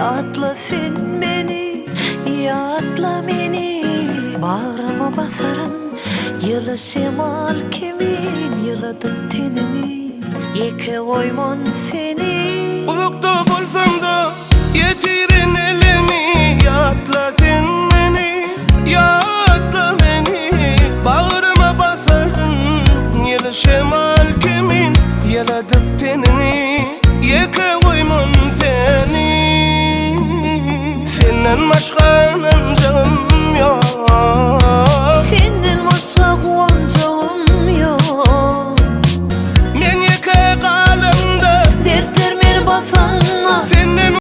Ýatla sen meni, ýatla meni Bagryma basaryn ýyly şemal kimin Ýyladyp teniňi, ýeke goýman seni. Uzakda bolsam-da ýetirin elimi Ýatla sen meni, ýatla meni Bagryma basaryn ýyly şemal kimin Ýyladyp teniňi, ýeke goýman seni. Senden başga ynanjym.